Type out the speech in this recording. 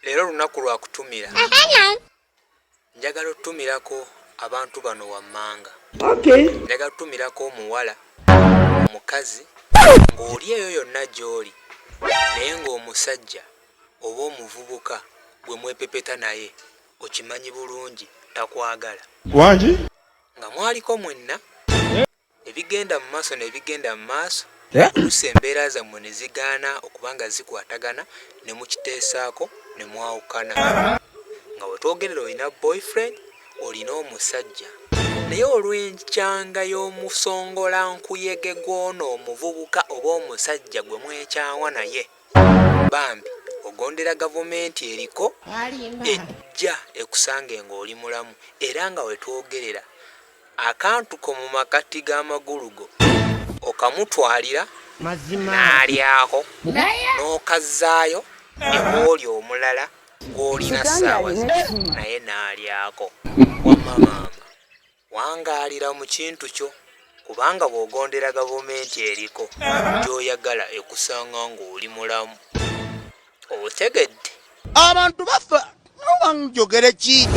Leero lunaku lwa kutumira. Njagala otutumirako abantu bano wammanga. Njagala otutumirako omuwala, omukazi ng'oli eyo yonna gy'oli naye ng'omusajja oba omuvubuka gwe mwepepeta naye okimanyi bulungi takwagala. Wangi? Nga mwaliko mwenna ne bigenda mu maaso ne bigenda mu maaso oluusi embeera zammwe ne zigaana okuba nga zikwatagana ne mukiteesaako ne mwawukana. Nga we twogerera olina boyfriend, olina omusajja naye olw'enkyanga y'omusongolankuyege gw'ono omuvubuka oba omusajja gwe mwekyawa naye bambi ogondera gavumenti eriko ejja ekusange ng'oli mulamu era nga we twogerera Akantu ko mu makati g'amagulu go okamutwalira n'alyako n'okazzaayo ew'oli omulala gw'olina ssaawa zino naye n'alyako. Wamma maama wangaalira mu kintu kyo kubanga bw'ogondera gavumenti eriko gy'oyagala ekusanga ng'oli mulamu. Otegedde? Abantu bafa, njogere ki?